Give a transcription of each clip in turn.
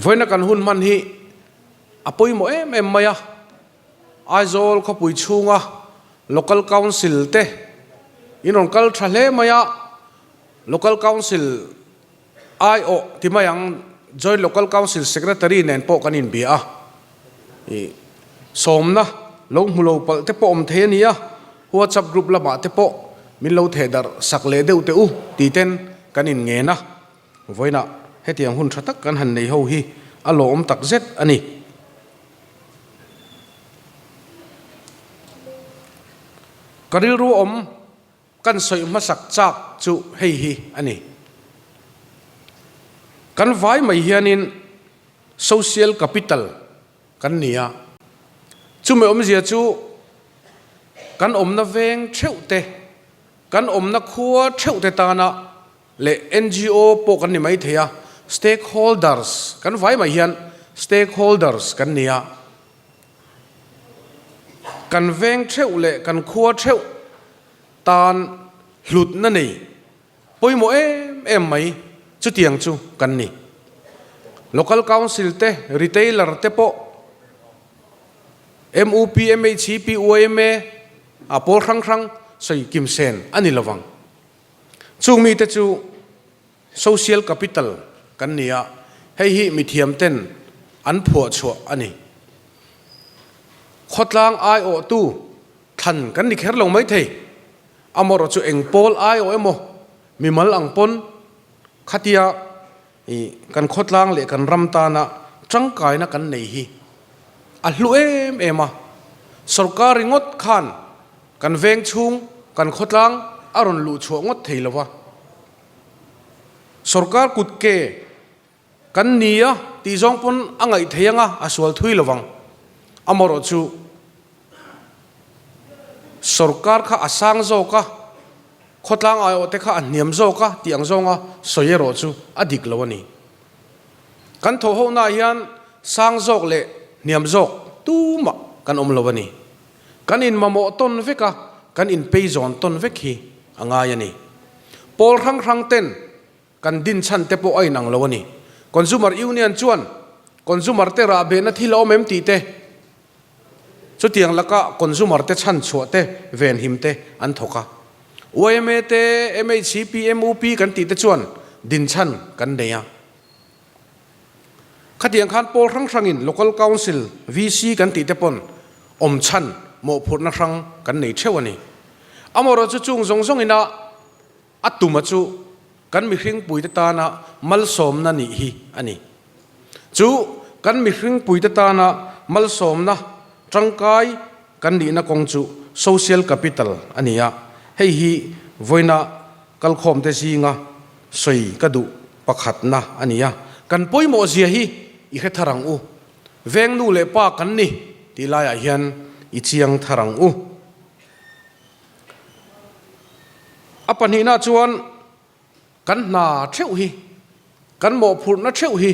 Vawiina kan hun hman hi a pawimawh em em mai a, Aizawl khawpui chhunga Local Council te in rawn kal tha hle mai a, Local Council aiawh ti mai ang Joint Local Council Secretary nen pawh kan inbia a, ih sawmna lo hmu lo palh te pawh awm thei a ni a, WhatsApp group lamah te pawh min lo theh darh sak leh deuh teh u tih ten kan inngen a, vawiinah hetiang hun tha tak kan han nei ho hi a lawmawm tak zet a ni. Ka rilru awm. Kan sawi hmasak chak chu hei hi a ni. Kan vai mai hianin social capital kan ni a, chumi awmzia chu kan awmna veng theuh te, kan awmna khua theuh te tana leh ngo pawh kan ni mai thei a, stakeholders kan vai mai hian stakeholders kan ni a. Kan veng theuh leh kan khua theuh tan hlutna nei pawimawh em em mai chutiang chu kan ni. Local Council te, Retailer te pawh MUP, MHCP, YMA a pawl hrang hrang sawi kim sen a ni lovang. Chung mite chu Social capital kan ni a, hei hi mithiam ten an phuah chhuah a ni. Khawtlang aiawhtu thlan kan ni kher lo mai thei, amaherawh chu eng pawl aiawh emaw mimal ang pawn khatia kan khawtlang leh kan ram tana tangkaina kan nei hi a hlu em em a. Sorkar ringawt khan kan veng chhung kan khawtlang a rawn luh chhuah ngawt thei lo va. Sorkar kut ke kan ni a tih zawng pawn a ngaih thei anga a sual thui lo vang. Amaherawh chu sorkar kha a sang zawk a, khawtlang aiawh te kha a hniam zawk a tih ang zawnga sawi erawh chu a dik lo a ni. Kan thawhhonaah hian sang zawk leh hniam zawk tumah kan awm lo a ni. Kan inmamawh tawn vek a, kan inpeizawn tawn vek hi a ngai a ni. Pawl hrang hrang ten kan din chhan te pawh a inang lo a ni. Consumer Union chuan consumer te rahbehna thil a awm em tih te, chutiang laka consumer te chhan chhuah te, venhim te an thawk a. Yma te, MHCP, MUP kan tih te chuan din chhan kan nei a. Khatiang khan pawl hrang hrangin Local Council, VC kan tih te pawn awm chhan mawhphurhna hrang kan nei theuh a ni. Amaherawh chu chung zawng zawngin a a tuma chu kan mihringpuite tana malsawmna nih hi a ni. Chu kan mihringpuite tana malsawmna tangkai kan nihna kawng chu Social Capital a ni a, hei hi vawiina kalkhawmte zinga sawi ka duh pakhatna a ni a, kan pawimawh zia hi i hre thar ang u. Veng nu leh pa kan ni tih laiah hian i chiang thar ang u. A pahnihna chuan kan hna theuh hi, kan mawhphurhna theuh hi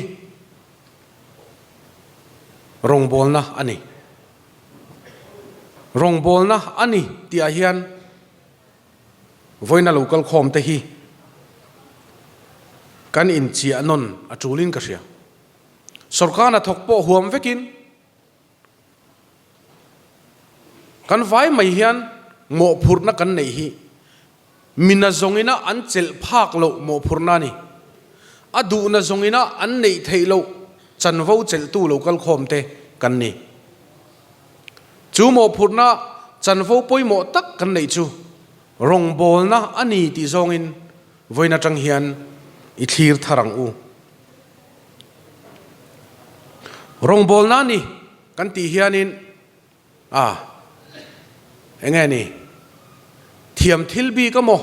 rawngbawlna a ni. Rawngbawlna a ni tihah hian Vawiina lo kal khawm te hi kan inchiah nawn a tulin ka hria. Sorkar hnathawk pawh huam vekin kan vai mai hian mawhphurhna kan neih hi mina zawngina an chelh phak loh mawhphurhna a ni. A duhna zawngina an neih theih loh chanvo chelhtu lo kal khawm te kan ni. Chu mawhphurhna chanvo pawimawh tak kan neih chu rawngbawlna a ni tih zawngin vawiin atang hian i thlir thar ang u. Rawngbawlna a ni kan tih hianin a enge ni thiam thil bik emaw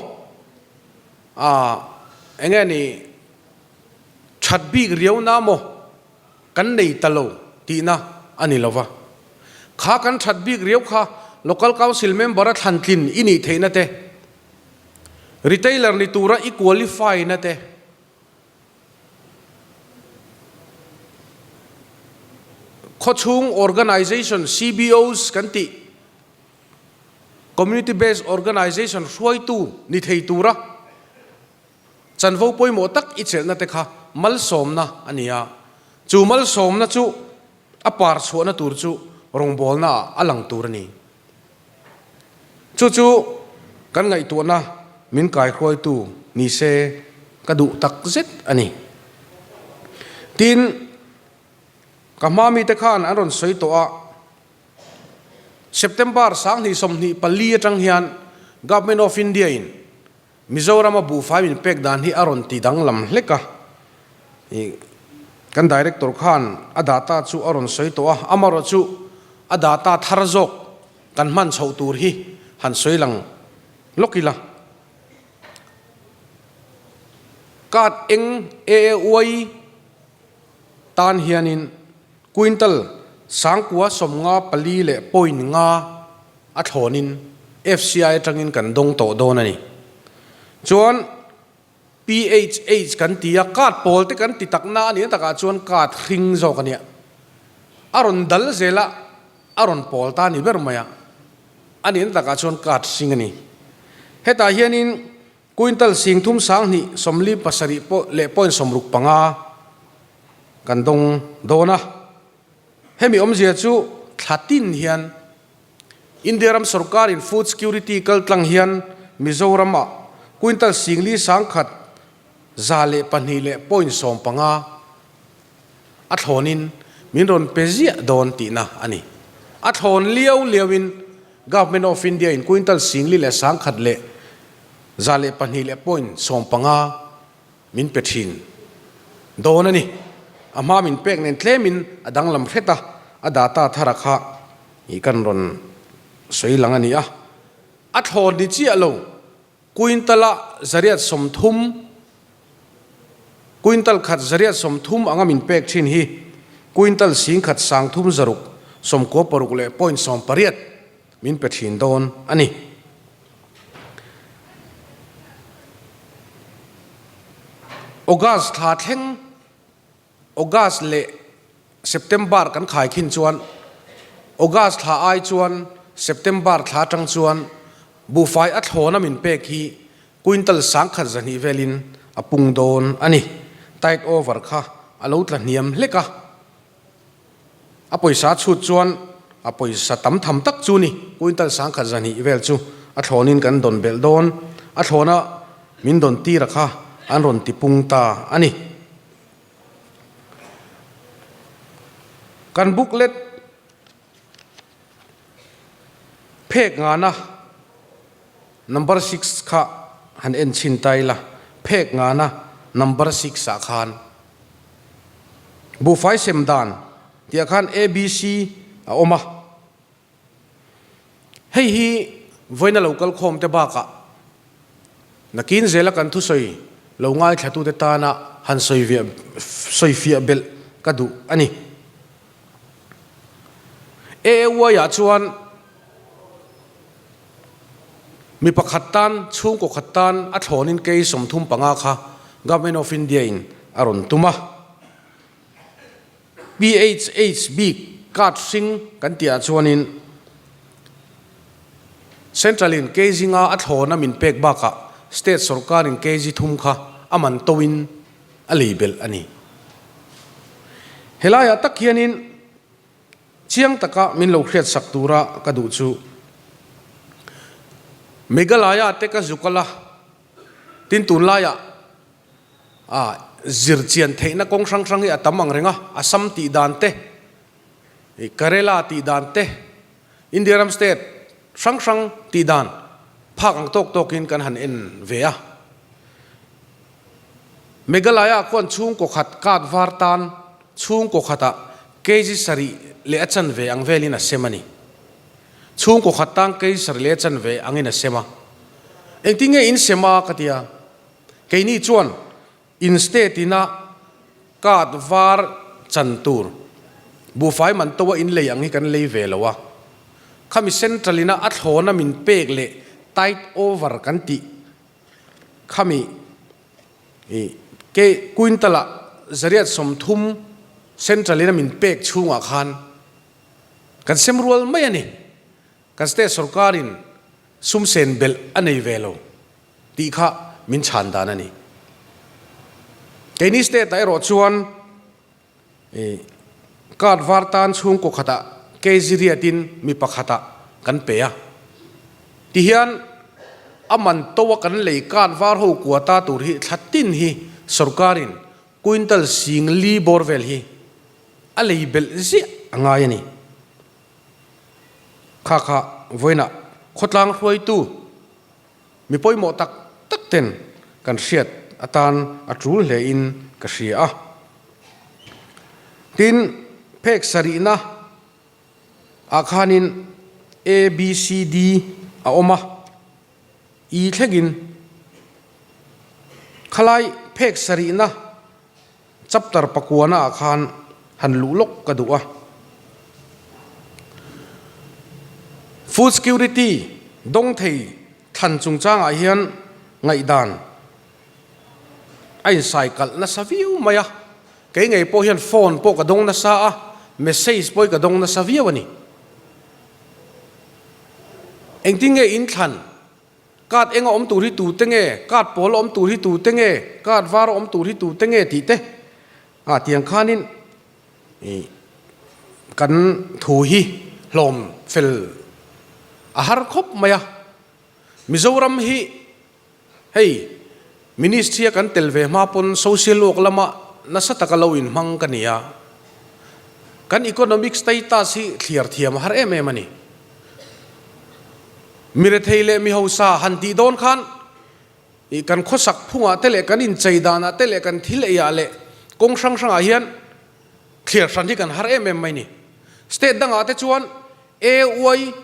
a enge ni that bik riauna emaw kan nei ta lo tihna a ni lo va. Kha kan that bik riau kha Local Council member a thlan tlin i nih theihna te, Retailer ni tura i qualify na te, khawchhung organization CBOs kan tih Community Based Organization hruaitu ni thei tura Chanvo pawimawh tak i chelhna te kha malsawmna a ni a. Chu malsawmna chu a par chhuahna tur chu rawngbawlna ah a lang tur a ni. Chu chu kan ngaihtuahna min kaihruaitu ni se ka duh tak zet a ni. Tin, ka hma mite khan an rawn sawi tawh a, September 2024 atang hian Government of India in Mizorama buhfai min pek dan hi a rawn ti danglam hlek a, kan Director khan a data chu a rawn sawi tawh a, amarawh chu a data thar zawk kan hman chhoh tur hi han sawi lang lawk ila. Card eng AAY tan hianin Quintal 954 leh point nga a thlawnin FCI atangin kan dawng tawh dawn a ni. Chuan PHH kan ti a, card pawl te kan ti takna a nih takah chuan card hring zawk a nia. A rawn dal zel a, a rawn pawl ta a ni ber mai a, a nihna takah chuan card hring a ni. Hetah hianin Quintal 32 47 leh point 65 kan dawng dawn a. Hemi awmzia chu thla tin hian India ram sorkarin food security kaltlang hian Mizoram-ah quintal 5102 leh point 15 a thlawnin min rawn pe ziah dawn tihna a ni. A thlawn liau liauin Government of India in quintal 4100 leh 102 leh point 15 min pe thin dawn a ni. A hma min pek nen tlemin a danglam hret a, a data thara kha ih kan rawn sawi lang a ni a. A thlawn ni chiah lo quintal-a 130, quintal khat 130 anga min pek thin hi quintal 1396 leh point 18 min pe thin dawn a ni. August thla thleng, August leh September kan khai khin chuan August thla ai chuan September thla atang chuan buhfai a thlawna min pek hi quintal 1100 velin a pung dawn a ni. Tight over kha a lo tla hniam hlek a. A pawisa chhut chuan a pawisa tam tham tak chu ni, quintal 1100 vel chu a thlawnin kan dawn belh dawn, a thlawna min dawn tira kha an rawn ti pung ta a ni. Kan booklet phek ngana number six kha han en chhin ta ila, phek ngana number six ah khan Buhfai sem dan tih ah khan ABC a awm a, hei hi vawiina lo kal khawm te bakah nakin zela kan thusawi lo ngaithlatute tana han sawi fiah belh ka duh a ni. AAY ah chuan mi pakhat tan, chhungkaw khat tan a thlawnin kei 35 kha Government of India in a rawn tum a. PHH bik card hring kan tih ah chuanin Central in kg nga a thlawna min pek bakah State sorkar in kg thum kha a man to in a lei belh a ni. Helaiah tak hianin chiang taka min lo hriatsak tura ka duh chu Meghalaya te ka zuk ala, tin tunlaiah a zir chian theihna kawng hrang hrang hi a tam ang reng a, Assam tih dan te, Kerala tih dan te, India ram state hrang hrang tih dan phak ang tawk tawkin kan han en ve a. Meghalaya khuan chhungkaw khat card var tan chhungkaw khatah kg sarih leh a chanve ang velin a sem a ni. Chhungkaw khat tan kg sarih leh a chanve angin a sem a. Engtin nge in sem a ka ti a, keini chuan in state ina card var chan tur buhfai man to a in lei ang hi kan lei ve lo a. Khami central ina a thlawna min pek leh tight over kan tih Khami i ke quintal ah 130 central in a min pek chhungah khan kan sem rual mai a ni. Kan state sorkar in sum sen belh a nei ve lo tih kha min chhan dan a ni. Keini state ah erawh chuan. Card var tan chhungkaw khatah kg riatin mi pakhatah kan pe a. Tihian a man to a kan lei card var ho quota tur hi thla tin hi sorkarin quintal sing li bawr vel hi a lei belh ziah a ngai a ni. Kha kha vawiinah khawtlang hruaitu mi pawimawh tak tak ten kan hriat atan a tul hle in ka hria a. Tin, phek sarihna ah khanin A, B, C, D a awm a, E thlengin khalai phek sarihna Chapter pakuana ah khan han luh lawk ka duh a. Food security dawng thei thlan chungchangah hian ngaihdan a insai kalh nasa viau mai a. Kei ngei pawh hian phone pawh ka dawng nasa a, message pawh hi ka dawng nasa viau a ni. Engtin nge inthlan Card enga awm tur hi tute nge, card pawl a awm tur hi tute nge, card var a awm tur hi tute nge tih te ah tiang khanin ih kan thu hi hlawm fel a har khawp mai a. Mizoram hi hei Ministry a kan tel ve hma pawn social work lama nasa taka lo inhmang ka ni a, kan economic status hi thliar thiam a har em em a ni. Mi rethei leh mi hausa han tih dawn khan ih kan khawsak phungah te leh kan inchei danah te leh kan thil eiah leh kawng hrang hrangah hian thliar hran hi kan har em em mai ni. State dangah te chuan AYPHH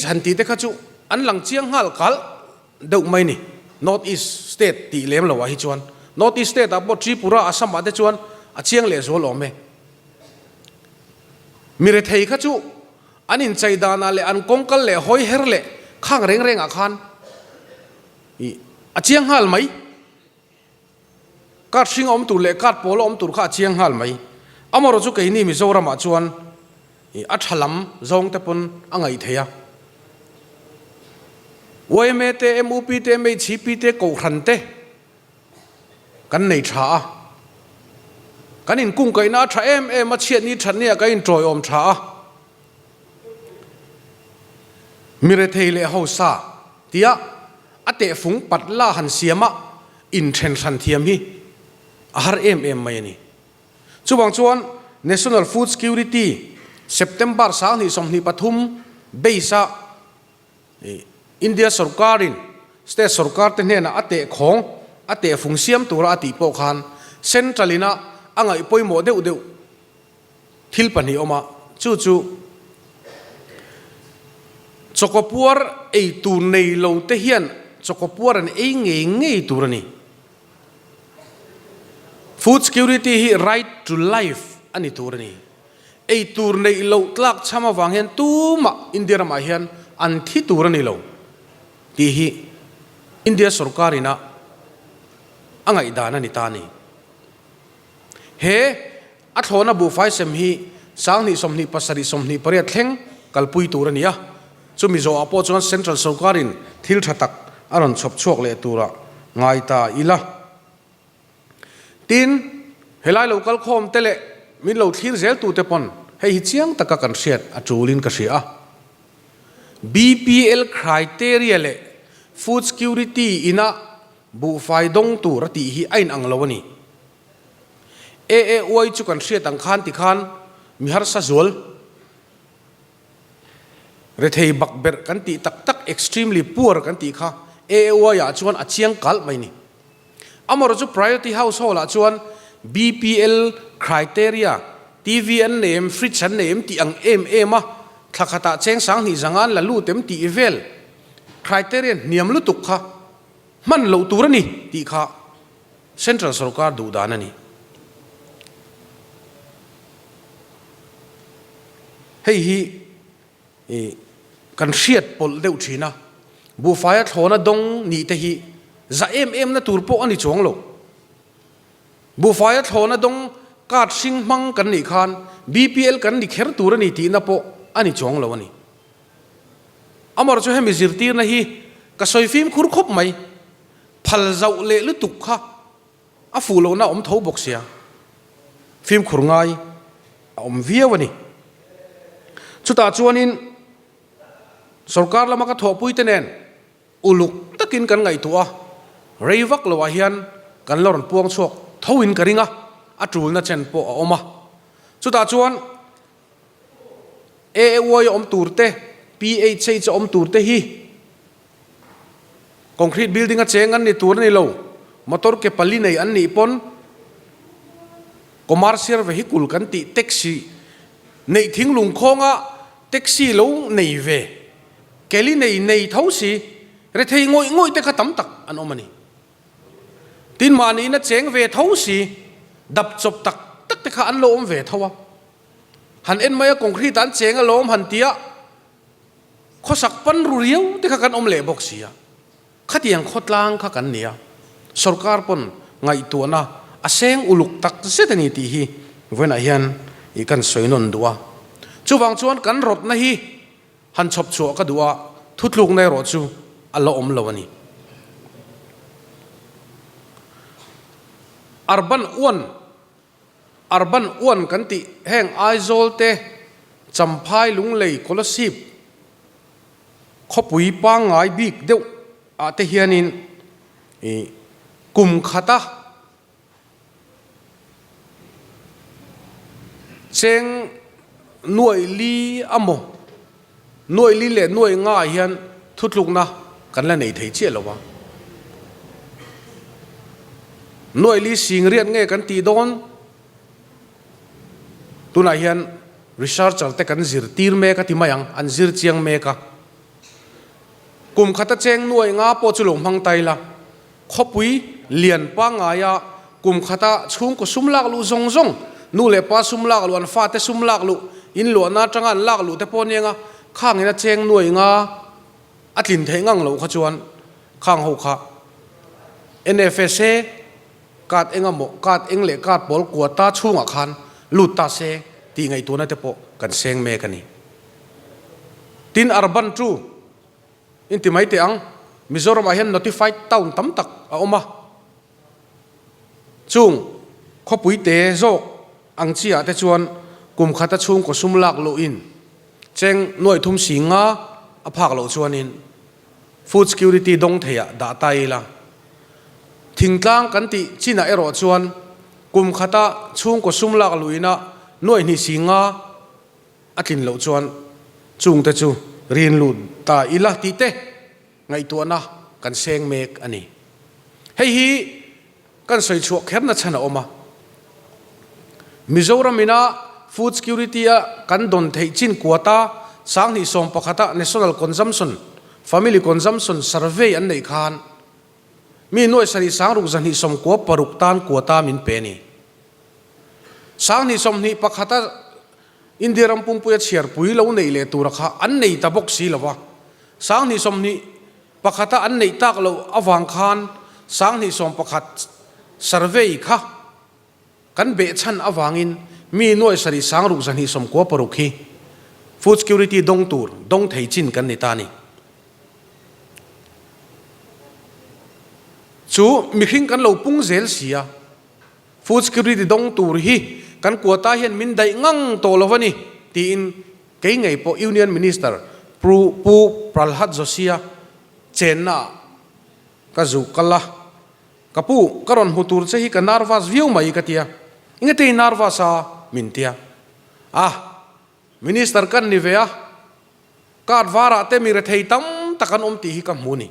han tih te kha chu an lang chiang nghal kalh deuh mai ni. North East state tih lem loah hi chuan North East state ah pawh Tripura, Assam ah te chuan a chiang lehzual awm e. Mi rethei kha chu An inchei danah leh an kawngkal leh hawi her leh khang reng rengah khan ih a chiang nghal mai. Card hring a awm tur leh card pawl a awm tur kha a chiang nghal mai. Amaherawhchu chu keini Mizoramah chuan ih a tha lam zawng te pawn a ngaih theih a. Yma te, mup te, MHP te, Kohhran te Kan nei tha a, kan inkungkaihna a tha em em a, chhiatni thatni ah kan intawiawm tha a, mi rethei leh hausa tia a tehfung pat la han siam a inthen hran thiam hi a har em em mai a ni. Chuvang chuan National Food Security September 2023 base a India sorkarin state sorkar te hnenah a tehkhawng, a tehfung siam tura a tih pawh khan central ina a ngaih pawimawh deuh deuh thil pahnih awm a, chu chu chawkawpuar ei tur nei lo te hian chawkawpuar an ei ngei ngei tur a ni. Food security hi right to life a ni tur a ni. Ei tur neih loh tlak chham avang hian tumah India ramah hian an thi tur a ni lo tih hi India sorkar ina a ngaihdan a ni ta a ni. He a thlawhna buhfai sem hi 2027 28 thleng kalpui tur a ni a, chumi zawhah pawh chuan Central sorkarin thil tha tak a rawn chhawp chhuak leh turah ngai ta ila. Tin, helai lo kal khawm te leh min lo thlir zel tu te pawn hei hi chiang taka kan hriat a tulin ka hria a. BPL criteria leh food security ina buhfai dawng tur a tih hi a inang lo a ni. AAY chu kan hriat ang khan tikhan mi harsa zual, rethei bakberh kan tih tak tak extremely poor kan tih kha AAY ah chuan a chiang kalh mai ni. Amaherawh chu Priority Household ah chuan BPL criteria, TV an nei em, fridge an nei em tih ang em em a, thla khatah cheng 2000 zanga an la lut em tih vel criteria hniam lutuk kha hman loh tur a ni tih kha Central sorkar duh dan a ni. Hei hi I kan hriat pawlh deuh thin a, buhfaia thlawna dawng nih te hi za em em na tur pawh a ni chuang lo. Buhfaia thlawna dawng card hring hmang kan nih khan BPL kan ni kher tur a ni tihna pawh a ni chuang lo a ni. Amaherawhchu chu hemi zirtirna hi ka sawi fimkhur khawp mai, phal zauh leh lutuk kha a fuh lohna a awm tho bawk sia. Fimkhur ngai a awm viau a ni. Chutah chuanin sorkar lama ka thawhpuite nen uluk takin kan ngaihtuah a, rei vak loah hian kan la rawn puang chhuak thoin ka ring a, a tulna chen pawh a awm a. Chutah chuan AAY a awm tur te, PHH a awm tur te hi Concrete building a cheng an ni tur a ni lo, motor ke pali nei an nih pawn commercial vehicle kan tih taxi neih thinglung khawnga taxi lo nei ve, keli nei nei tho si, rethei ngawih ngawih te kha tam tak an awm a ni. Tin mahniin a cheng ve tho si, dap chawp tak tak te kha an lo awm ve tho a. Han en mai a concrete ah an cheng alawm han tia Khawsak pan ru riau te kha kan awm leh bawk si a, khatiang khawtlang kha kan ni a, sorkar pawn ngaihtuahna a seng uluk tak zet a ni tih hi vawiinah hian ih kan sawi nawn duh a. Chuvang chuan kan rawtna hi han chhawp chhuah ka duh a, thutlukna erawh chu a la awm lo a ni. Urban One Urban Uan kan tih heng Aizawl te, Champhai, Lunglei, Kolasib khawpui pangngai bik deuh ah te hianin ih kum khata cheng nuaih li amaw Nuaih li leh nuaih nga ah hian thutlukna kan la nei thei chiah lo a. Nuaih li sing riat nge kan tih dawn? Tunah hian researcher te kan zirtir mek a ti mai ang, an zir chiang mek a. Kum khata cheng nuaih nga pawh chu lo hmang ta ila, Khawpui lian pangngaia kum khata chhungkaw sum lak luh zawng zawng, nu leh pa sum lak luh, an fate sum lak luh, in luahna atanga an lak luh te pawh aniang a, khangin a cheng nuai nga a tlin theih ngang loh kha chuan khang ho kha NFSA card eng emaw card eng leh card pawl quota chhungah khan lut ta se tih ngaihtuahna te pawh kan seng mek a ni. Tin, Urban chu Inti mai teh ang, Mizoram ah hian notified town tam tak a awm a, chung khawpui te zawk ang chi ah te chuan kum khata chhungkaw sum lak luh in cheng nuaih thum si nga a phak loh chuanin food security dawng thei ah dah ta ila. Thingtlang kan tih chin ah erawh chuan kum khata chhungkaw sum lak luh in ah nuaih hnih si nga A tlin loh chuan chungte chu rin lut ta ila tih te ngaihtuahna kan seng mek a ni. Hei hi kan sawi chhuah kherna chhan a awm a. Mizoram ina food security a kan dawn theih chin quota 2011 a National Consumption, Family Consumption Survey an neih khan mi nuai sarih sangruk 296 tan quota min pe a ni. 2021 a India ram pumpuia chhiarpui lo neih leh tura kha an nei ta bawk si lo va, 2021 a an neih tak loh avang khan 2011 survey kha kan behchhan avangin mi nuai sarih sangruk 296 hi food security dawng tur dawng thei chin kan ni ta a ni. Chu mihring kan lo pung zel si a. Food security dawng tur hi kan quota hian min daih ngang tawh lo a ni, tiin kei ngei pawh Union Minister Pu Pralhad Joshi-a chennaah ka zu kal a. Ka pu, ka rawn hmu tur che hi ka nervous viau mai ka tia. Engate i nervous a? min tia. A, Minister kan ni ve a, Card varah te mi rethei tam tak an awm tih hi ka hmu ni.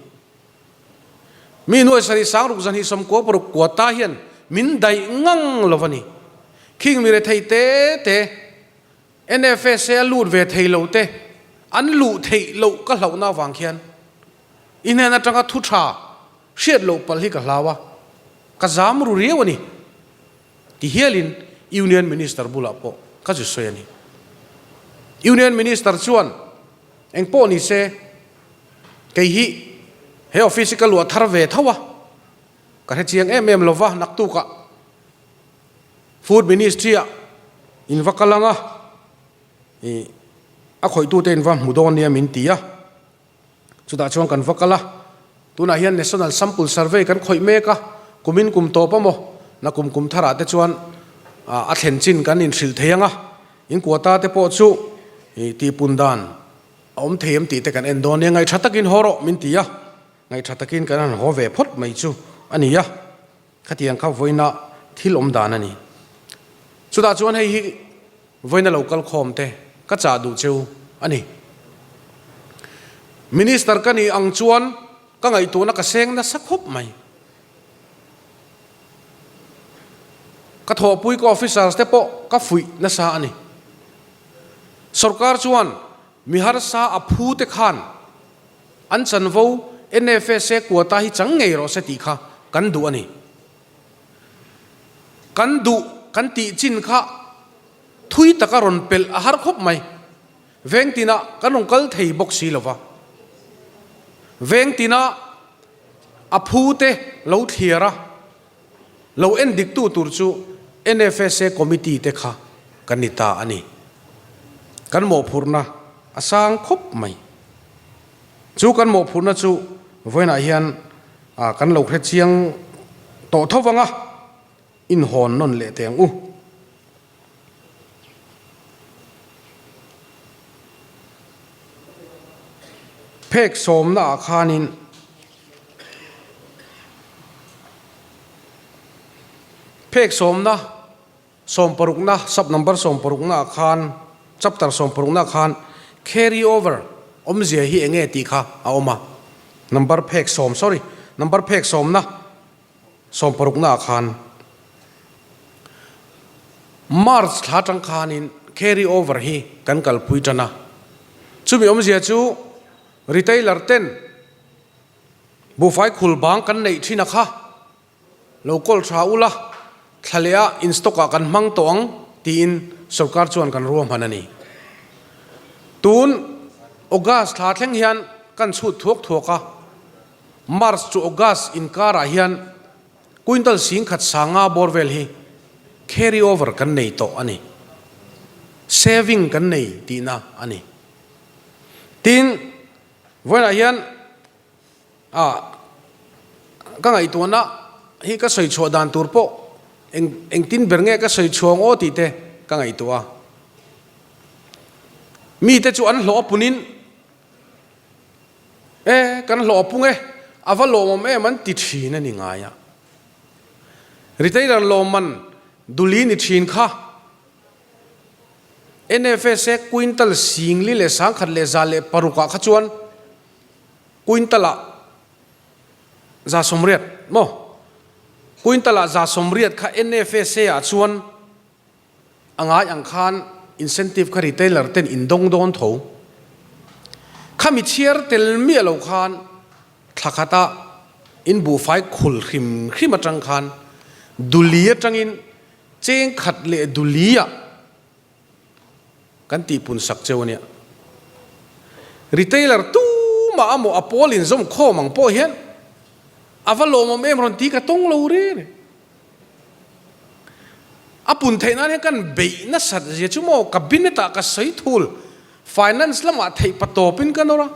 Mi nuai sarih sangruk 296 quota hian min daih ngang lo a ni. Khing mi rethei te te NFSA a lut ve thei lo te an luh theih loh ka hlauhna avang khian i hnen atanga thu tha hriat loh palh hi ka hlau a, ka zam ru riau a ni. Ti hialin Union Minister bulah pawh ka zu sawi a ni. Union Minister chuan eng pawh ni se kei hi he office hi ka luah thar ve tho a, ka hre chiang em em lova naktukah Food Ministry ah in va kal ang a, ih a khawihtute in va hmu dawn nia min ti a. Chutah chuan kan va kal a, tunah hian National Sample Survey kan khawih mek a, kumin kum tawp a maw, na kum kum tharah te chuan A thlen chin kan inhrilh thei ang a, in quota te pawh chu tihpun dan a awm thei em tih te kan en dawn nia, ngaihṭha takin haw rawh min ti a, ngaihṭha takin kan han haw ve phawt mai chu a ni a, khatiang kha vawiina thil awm dan a ni. Chutah chuan hei hi vawiina lo kal khawm te ka chah duh cheu a ni. Minister ka nih ang chuan ka ngaihtuahna ka seng nasa khawp mai. Ka thawhpui ka officers te pawh ka fuih nasa a ni. Sorkar chuan mi harsa a phu te khan an chanvo NFSA quota hi chang ngei rawh se tih kha kan duh a ni. Kan duh kan tih chin kha thui taka rawn pelh a har khawp mai. Veng tinah kan rawn kal thei bawk si lova. Veng tinah A phu te lo thliar a, lo en dik tu tur chu NFSA committee te kha kan ni ta a ni. Kan mawhphurhna a sang khawp mai. Chu kan mawhphurhna chu vawiinah hian kan lo hre chiang tawh tho vang a, inhawn nawn leh teh ang u. Phek sawmna ah khanin phek sawmna sawmparukna sub number sawmparukna ah khan chapter sawmparukna ah khan carry over awmzia hi enge tih kha a awm a number phek sawm sorry number phek sawmna Sawmparukna ah khan March thla atang khanin carry over hi kan kalpui tan a, chumi awmzia chu retailer ten buhfai khul bang kan neih thin a kha lo kawl tha ula thla leh ah in stock ah kan hmang tawh ang tiin sorkar chuan kan ruahman a ni. Tun August thla thleng hian kan chhut thuak thuak a. March to August inkarah hian quintal 10,000 sanga bawr vel hi carry over kan nei tawh a ni. Saving kan nei tihna a ni. Tin, vawiinah hian ah ka ngaihtuahna hi ka sawi chhuah dan tur pawh eng engtin ber nge ka sawi chhuah ang aw tih te ka ngaihtuah a. Mite chu an hlawh a punin E, kan hlawh a pung e, a va lawmawm em an ti thin a ni ngai a. Retailer lawmman duli ni thin kha NFSA quintal 10,000 leh 1,106 ah kha chuan quintal ah 180 maw? Quintal ah 180 kha NFSA ah chuan A ngai ang khan incentive kha retailer ten in dawng dawn tho. Khami chhiar tel miah lo khan thla khata in buhfai khul hrim hrim atang khan duli atangin cheng khat leh duli ah kan tihpun sak cheu ania. Retailer tumah amaw a pawl inzawm khawm ang pawh hian a va lawmawm em rawn ti ka tawng lo reng. A pun theih nan hian kan beih nasat zia chu maw cabinet ah ka sawi thul finance lamah theih pa tawpin ka nawr a,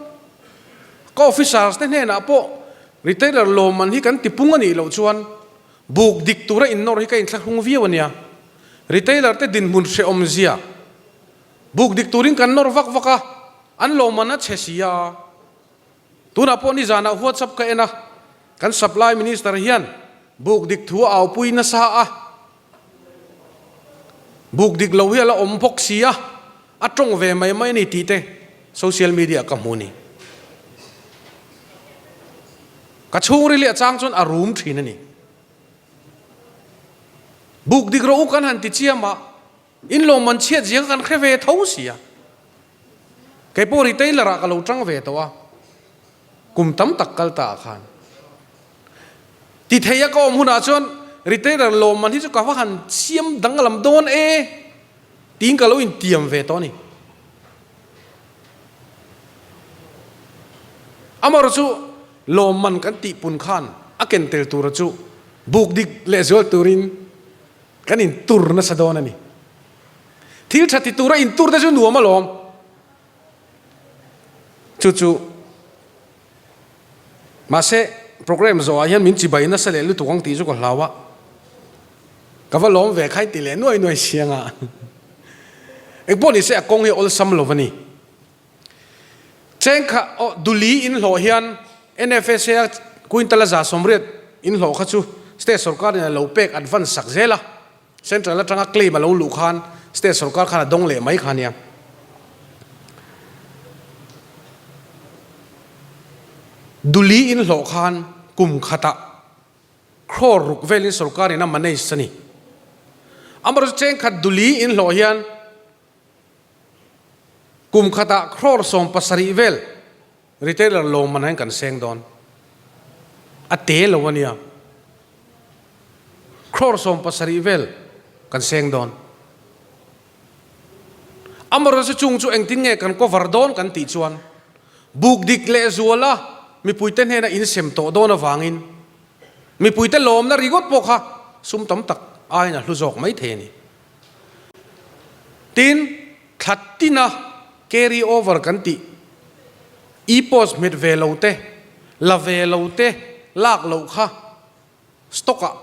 ka officers te hnenah pawh retailer lawmman hi kan tipung a nih loh chuan buk dik tura innawr hi ka inthlahrung viau a nia, retailer te dinhmun hrehawm zia buk dik turin kan nawr vak vak a, an lawmman a chhe si a. Tunah pawh nizanah WhatsApp ka en a, kan Supply Minister hian buk dik thu a aupui nasa a, buk dik lo hi a la awm bawk si a, a tawng ve mai mai a ni tih te social media ah ka hmu a ni. Ka chhungril hi a chang chuan a rum thin a ni. Buk dik rawh u kan han ti chiam a, In lawmman chhiat zia kha kan hre ve tho si a. Kei pawh retailer ah ka lo tang ve tawh a, kum tam tak kal ta ah khan. Ti thei a ka awm hunah chuan retailer lawmman hi chu ka va han siam danglam dawn e tiin ka lo intiam ve tawh a ni. Amaherawh chu lawmman kan tihpun khan a ken tel tura chu buk dik lehzual turin Kan intur nasa dawn a ni. Thil tha ti tura intur te chu nuam alawm. Chu chu mahse program zawhah hian min chibai nasa leh lutuk ang tih chu ka hlau a. Ka va lawm ve khai ti leh nuai nuai siang a. Engpawh nise a kawng hi awlsam lo a ni. Chengkha aw Duli in hlawh hian NFSA a quintal a 180 in hlawh kha chu state sorkar in a lo pek advance sak zel a. Central atanga claim a lo luh khan state sorkar khan a dawng leh mai kha nia. Duli in hlawh khan kum khatah crore ruk velin sorkar in a manage a ni. Amaherawhchu chengkhat Duli in hlawh hian kum khatah crore 17 vel Retailer lawmman ah hian kan seng dawn. A te lo a nia. Crore 17 vel kan seng dawn. Amaherawhchu chung chu engtin nge kan cover dawn kan tih chuan buk dik leh zuala mipuite hnena insem tawh dawn avangin mipuite lawmna ringawt pawh kha sum tam tak aiin a hlu zawk mai thei a ni. Tin, thla tina carry over kan tih, e-post hmet ve lo te, la ve lo te lak loh kha stock ah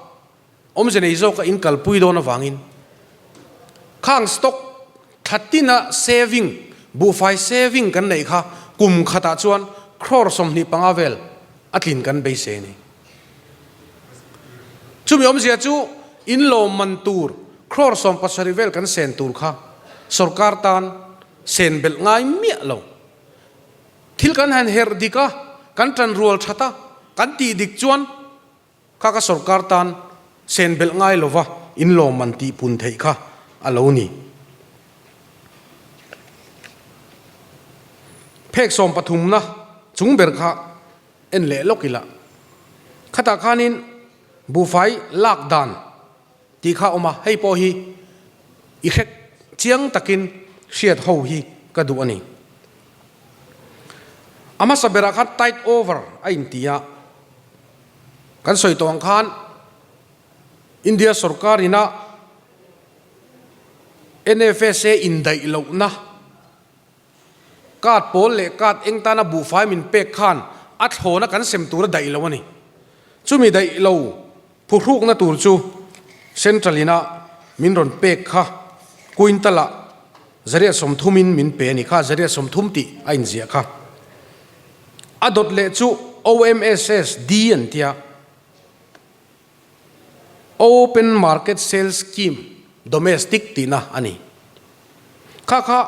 awmze nei zawka in kalpui dawn avangin khang stock thla tina saving, buhfai saving kan neih kha kum khatah chuan crore 25 vel a tlin kan beisei a ni. Chumi awmzia chu in lawmman tur crore 17 vel kan sen tur kha sorkar tan sen belh ngai miah lo. Thil kan han herh dik a, kan tan rual that a, kan tih dik chuan kha ka sorkar tan sen belh ngai lova in lawmman tih pun theih kha a lo ni. Phek sawmpathumna chung ber kha En leh lawk ila. Khatah khanin buhfai lak dan tih kha a awm a, hei pawh hi i hrek chiang takin hriat ho hi ka duh a ni. A hmasa berah khan tight over a inti a, kan sawi tawh ang khan India sorkar ina NFSA indaih lohna, Card pawl leh card eng tana buhfai min pek khan a thlawna kan sem tur a daih lo a ni. Chumi daih lo phuhrukna tur chu Central ina min rawn pek kha quintal ah 130 in min pe a ni kha, 130 tih a inziah kha. A dawt leh chu OMSS D an tia. Open Market Sales Scheme, Domestic, tihna a ni. Kha kha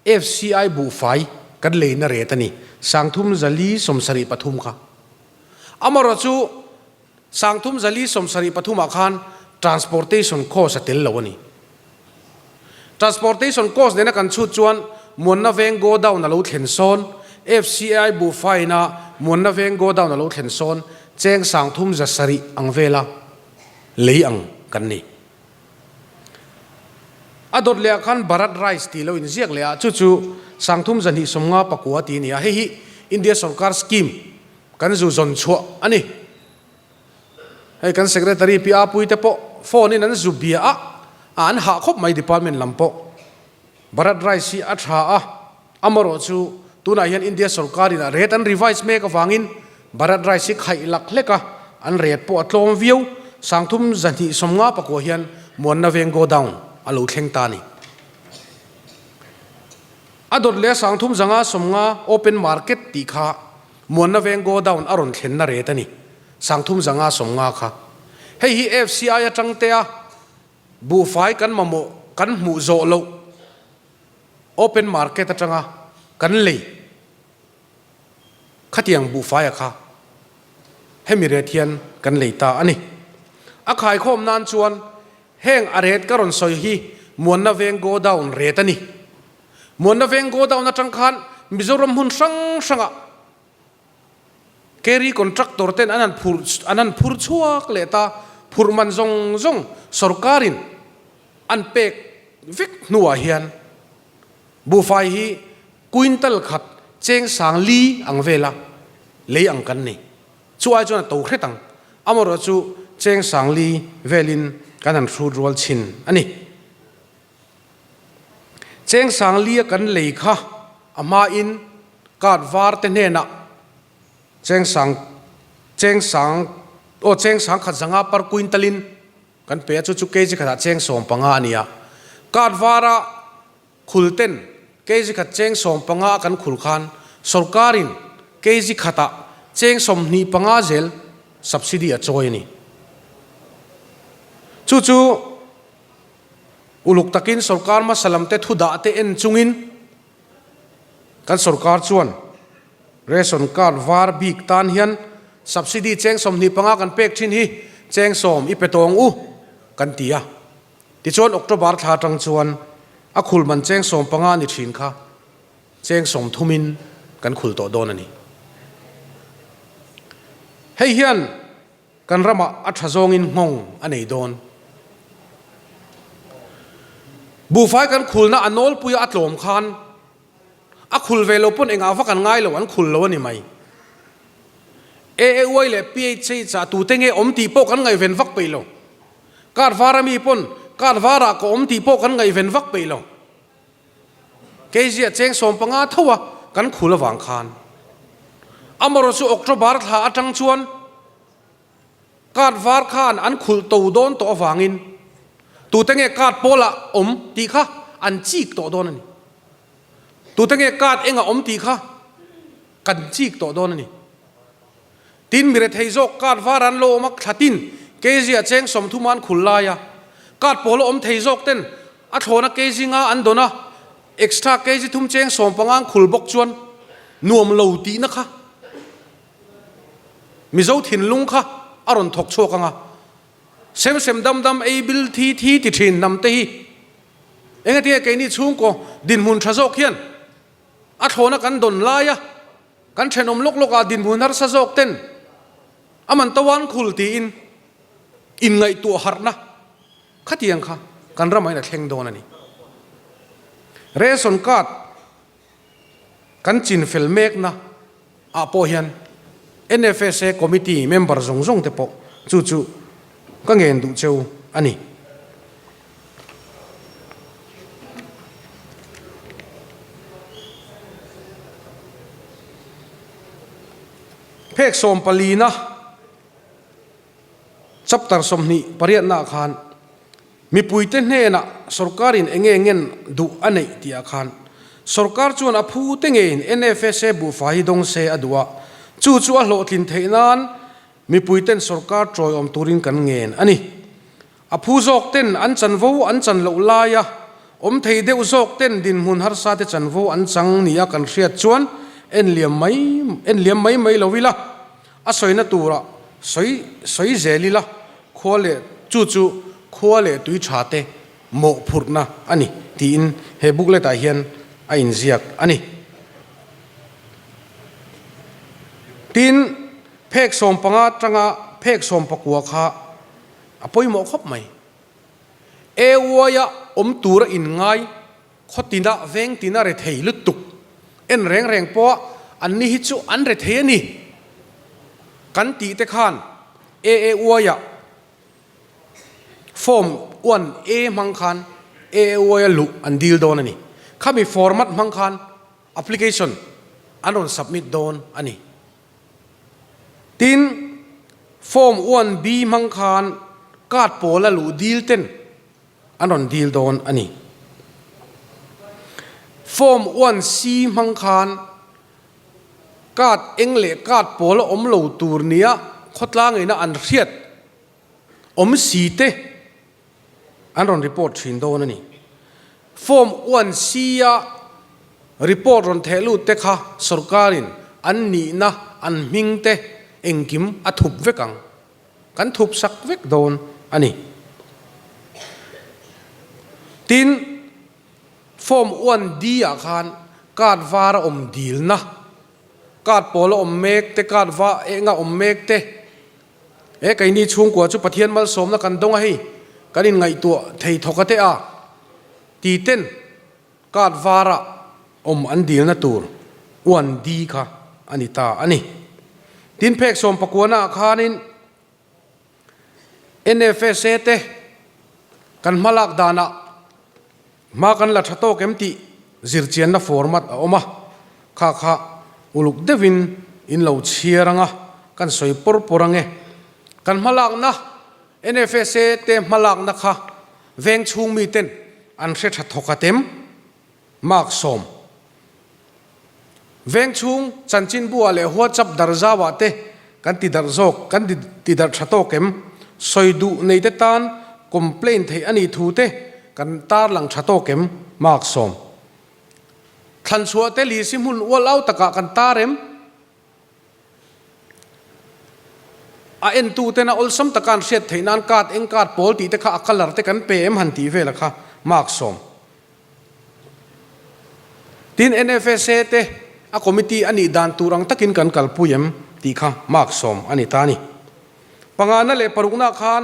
FCI buhfai kan leina ret a ni, 3473 kha. Amaherawhchu 3473 ah khan transportation cost a tel lo a ni. Transportation cost nena kan chhut chuan Muanna Veng Godown a lo thlen sawn, FCI buhfaina Muanna Veng Godown a lo thlen sawn cheng 3700 ang vela lei ang kan ni. A dawt leh ah khan Bharat Rice tih lo inziak leh a, chu chu 3259 tih a ni a, hei hi India sorkar scheme kan zu zawn chhuah a ni. Hei kan secretary pi Apuii te pawh phone in an zu bia a, an hah khawp mai department lam pawh. Bharat Rice hi a tha a, amarawh chu tunah hian India sorkar in a rate an revise mek avangin Bharat Rice hi khaih lak hlek a, an rate pawh a tlawm viau. 3259 hian Muanna Veng Godown a lo thleng ta a ni. A dawt leh a 3590 open market tih kha Muanna Veng Godown a rawn thlenna ret a ni, 3590 kha. Hei hi FCI atang te a buhfai kan mamawh kan hmuh zawh loh open market atanga kan lei khatiang buhfaia kha hemi ret hian kan lei ta a ni. A khaikhawm nan chuan heng a ret ka rawn sawi hi Muanna Veng Godown ret a ni. Muanna Veng Godown atang khan Mizoram hmun hrang hrangah Carry contractor ten an han phur an han phur chhuak leh ta, phurh man zawng zawng sorkarin an pek vek hnuah hian buhfai hi quintal khat cheng sang li ang vela lei ang kan ni. Chu ai chuan a to hret ang. Amaherawhchu chu cheng sang li velin kan han hrut rual chhin a ni. Cheng sang lia kan lei kha a hmain card var te hnenah cheng sang cheng sang aw cheng sang khat zanga par quintal in. Kan pe a, chu chu kg khatah cheng 15 a ni a. Card vara khul ten kg khat cheng 15 a kan khul khan sorkarin kg khatah cheng 25 zel subsidy a chawi a ni. Chu chu uluk takin sorkar hmasa lam te thu dah te en chungin kan sorkar chuan Ration card var bik tan hian subsidy cheng 25 kan pek thin hi cheng 10 i pe tawng u kan ti a. Tichuan October thla atang chuan a khul man cheng 15 ni thin kha cheng 30 in kan khul tawh dawn a ni. Hei hian kan ramah a tha zawngin nghawng a nei dawn. Buhfai kan khulna a nawlpuia a tlawm khan A khul ve lo pawn engah vak an ngai lo, an khul lo a ni mai. AAY leh PHH ah tute nge awm tih pawh kan ngaihven vak peih lo. Card var ami pawn card varah ka awm tih pawh kan ngaihven vak peih lo. Keizia cheng 15 tho a kan khul avang khan. Amarawh chu October thla atang chuan Card var khan an khulh to dawn tawh avangin tute nge card pawlah awm tih kha an chik tawh dawn a ni. Tute nge card engah awm tih kha kan chik tawh dawn a ni. Tin, mi rethei zawk card var an lo awm a, thlatin kg-ah cheng 30 an khul lai a, card pawla awm thei zawk ten a thlawna kg nga an dawn a, extra kg thum cheng 15 an khul bawk chuan nuam lo tihna kha Mizo thinlung kha a rawn thawk chhuak ang a, sem sem dam dam ei bil thi thi ti thin hnam te hi engatinge keini chhungkaw dinhmun tha zawk hian a thlawna kan dawn lai a, kan thenawm lawk lawk ah dinhmun harsa zawk ten a man to an khul tiin inngaihtuah harhna khatiang kha kan ramah in a thleng dawn a ni. Ration card Kan chin fel mekna ah pawh hian NFSA committee member zawng zawng te pawh chu chu ka ngen duh cheu a ni. Phek sawmpalina chapter 28 ah khan Mipuite hnenah sorkarin eng nge ngen duh a neih tihah khan sorkar chuan a phu te ngeiin NFSA buhfai hi dawng se a duh a, chu chu a hlawhtlin theih nan mipuiten sorkar tawiawm turin kan ngen a ni. A phu zawk ten an chanvo an chan loh laia awm thei deuh zawk ten dinhmun harsa te chanvo an chang nia kan hriat chuan en liam mai en liam mai mai lo ila a sawina turah sawi sawi zel ila Khua leh chu chu khua leh tui tha te mawhphurhna a ni tiin he booklet ah hian a inziak a ni. Tin, phek 15 atanga phek 19 kha a pawimawh khawp mai. AY-a awm tura inngai khaw tina veng tina rethei lutuk en reng reng pawha anni hi chu an rethei a ni kan tih te khan AAY-ah Form 1A hmang khan AAY-a luh an dil dawn a ni. Khami format hmang khan application an rawn submit dawn a ni. Tin, Form 1B hmang khan card pawla luh dil ten an rawn dil dawn a ni. Form 1C hmang khan Card eng leh card pawl a awm lo tur nia khawtlang ina an hriat awm si te an rawn report thin dawn a ni. Form 1C a report rawn theh lut te kha sorkarin an nihna an hming te engkim a thup vek ang. Kan thup sak vek dawn a ni. Tin, Form 1D ah khan card var a awm dilna, card pawl a awm mek te, card va eng a awm mek te, he keini chhungkua chu Pathian malsawmna kan dawng a hei, kan inngaihtuah thei thawk a te a ti ten card var a awm an dilna tur 1D kha a ni ta a ni. Tin phek 19 ah khanin NFSA te kan hmalak danah hma kan la tha tawk em tih zirchianna format a awm a, kha kha uluk deuhin in lo chhiar ang a, kan sawi pawr pawr ang e. Kan hmalakna. NFSA te hmalakna kha veng chhung miten an hre tha thawk a tem. Mark 10. Veng chhung chanchinbu-ah leh WhatsApp darh-zauah te kan ti darh zawk, kan ti darh tha tawk em? Sawi duh nei te tan complain theih a nih thu te kan tarlang tha tawk em? Mark 10. Thlanchhuah te lisi hmun ual au takah kan tar em? A entu tena awlsam taka an hriat theih nan card eng card pawl tih te kha a colour te kan pe em han tih vel a kha mark 10. Tin NFSA te a committee a nih dan tur ang takin kan kalpui em tih kha mark 10 a ni ta a ni. Pangana leh parukna khan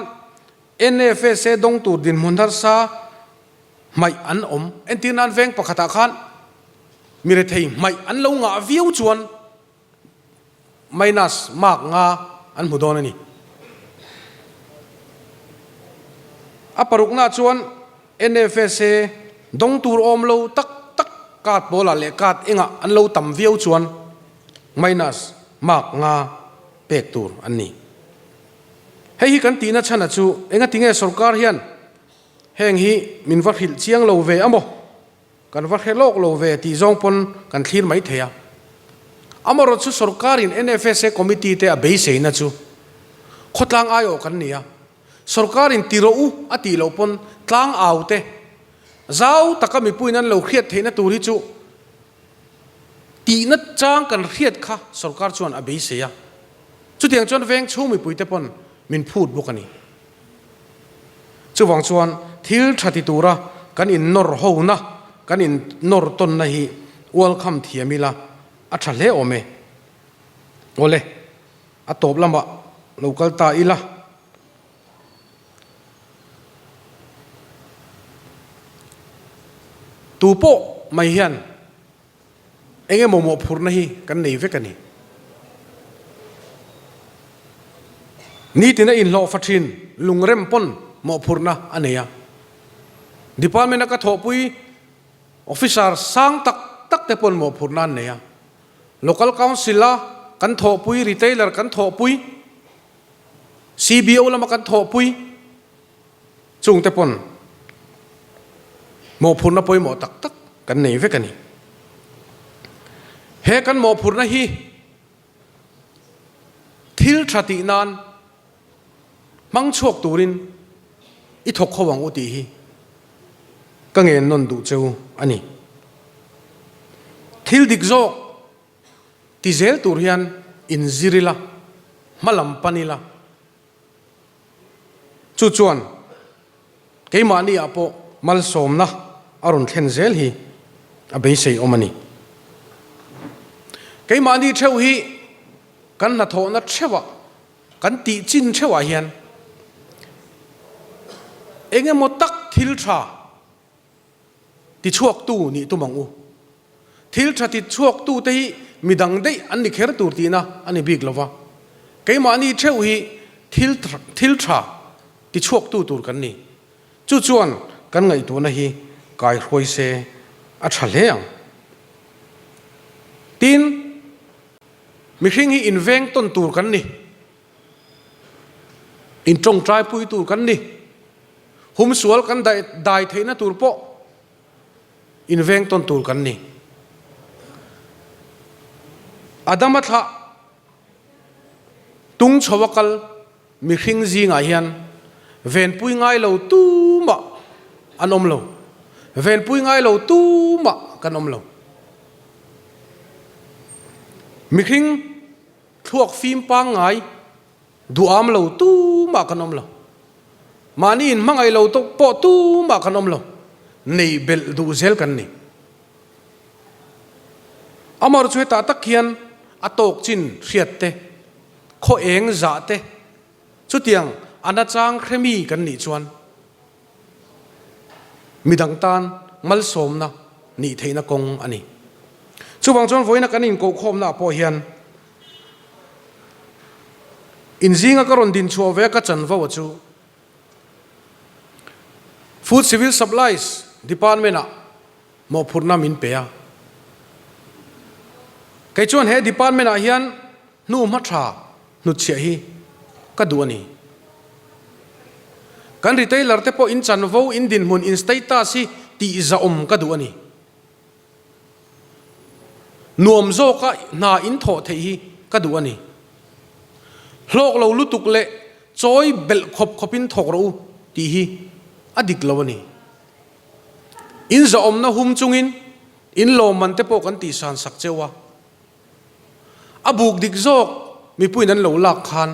NFSA dawng tur dinhmun harsa hmaih an awm. Entir nan veng pakhatah khan mi rethei hmaih an lo ngah viau chuan minus mark nga an hmu dawn a ni. A parukna chuan NFSA dawng tur awm lo tak tak card pawlah leh card engah an lo tam viau chuan minus mark nga pek tur an ni. Hei hi kan tihna chhana chu engatinge sorkar hian Heng hi min va hrilh chiang lo ve a maw? Kan va hre lawk lo ve tih zawng pawn kan thlir mai thei a. Amarawh chu sorkarin NFSA committee te a beiseina chu khawtlang aiawh kan ni a. Sorkarin ti rawh u a tih loh pawn tlang au te zau taka mipuiin an lo hriat theihna tur hi chu tihna chang kan hriat kha sorkar chuan a beisei a. Chutiang chuan veng chhung mipuite pawn min phut bawk a ni. Chuvang chuan thil tha ti tura kan innawr hona, kan innawr tawnna hi ualkham thiam ila a tha hle awm e. Awle, a tawp lamah lo kal ta ila. Tu pawh mai hian Eng emaw mawhphurhna hi kan nei vek a ni. Nitin a inhlawhfa thin lungrem pawn mawhphurhna a nei a. Department a ka thawhpui officer sang tak tak te pawn mawhphurhna an nei a. Local Council a kan thawhpui retailer kan thawhpui, CBO lama kan thawhpui Chungte pawn mawhphurhna pawimawh tak tak kan nei vek a ni. He kan mawhphurhna hi thil tha tih nan hmang chhuak turin i thawk ho ang u tih hi ka ngen nawn duh cheu a ni. Thil dik zawk ti zel tur hian inzir ila, hmalam pan ila, Chu chuan keimahni ah pawh malsawmna a rawn thlen zel hi a beisei awm a ni. Keimahni theuh hi kan hnathawhna theuhah, kan tih chin theuhah hian eng emaw tak thil tha tichhuaktu nih tum ang u. Thil tha tichhuaktute hi midang daih an ni kher tur tihna a ni bik lo va, keimahni theuh hi thil thil tha tichhuaktu tur kan ni. Chu chuan kan ngaihtuahna hi kaihruai se a tha hle ang. Tin, mihring hi inveng tawn tur kan ni. Intawngtai pui tur kan ni. Humsual kan dai theihna tur pawh inveng tawn tur kan ni. Adama thlah tung chho a kal mihring zingah hian venpui ngai lo tumah an awm lo. Venpui ngai lo tumah kan awm lo. Mihring Thluak fim pangngai duham lo tumah kan awm lo. Mahni in hmangaih lo pawh tumah kan awm lo. Nei belh duh zel kan ni. Amar chu hetah tak hian a tawk chin hriat te, khaw eng zah te, chutiang a nachang hre mi kan nih chuan Midang tan malsawmna nih theihna kawng a ni. Chuvang chuan vawiina kan inkohkhawmnaah pawh hian inzinga ka rawn dinchhuah ve a ka chanvo a chu Food Civil Supplies Department-ah mawhphurhna min pe a. Kei chuan he department-ah hian hnu hma tha hnutchhiah hi ka duh a ni. Kan retailer te pawh in chanvo, in dinhmun, in status hi tihzahawm ka duh a ni. Nuam zawka hna in thawh theih hi ka duh a ni. Hlawk lo lutuk leh chawi belh khawp khawpin thawk rawh u tih hi a dik lo a ni. In zahawmna hum chungin in lawmman te pawh kan tihsan sak cheu a. A buk dik zawk mipuiin an lo lak khan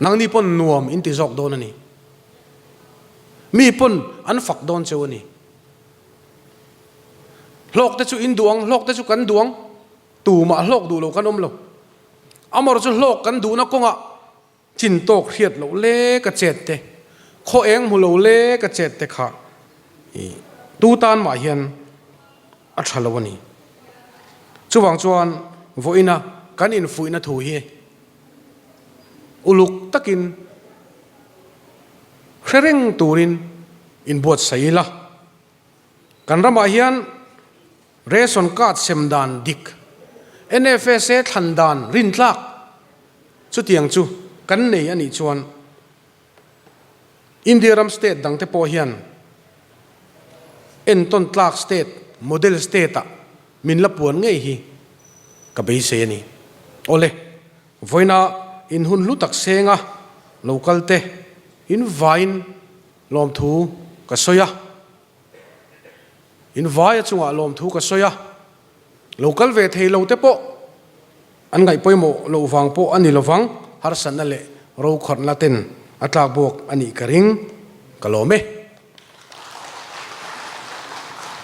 nangni pawn nuam in ti zawk dawn a ni. Mi pawn an fak dawn cheu a ni. Hlawk te chu in duh ang, hlawk te chu kan duh ang, tumah hlawk duh lo kan awm lo. Amawr chu hlawk kan duhna kawngah Chin tawk hriat loh le ka chet te, khaw eng hmu lo le ka chet te kha i tu tan mah hian a tha lo a ni. Chuvang chuan vawiina kan infuihna thu hi uluk takin hre reng turin inbuatsaih ila. Kan ramah hian Ration card sem dan dik, NFSA thlan dan rintlak chutiang chu kan nei a nih chuan India ram state dangte pawh hian entawn tlak state, model state ah min la puan ngei hi ka beisei a ni. Awle, vawiina in hun hlu tak senga lo kal te in vaiin lawmthu ka sawi a. In vaia chungah lawmthu ka sawi a, lo kal ve thei lo te pawh an ngaih pawimawh loh vang pawh a ni lovang, harsatna leh rokhawrhna ten a tlak bawk a nih ka ring, ka lawm e.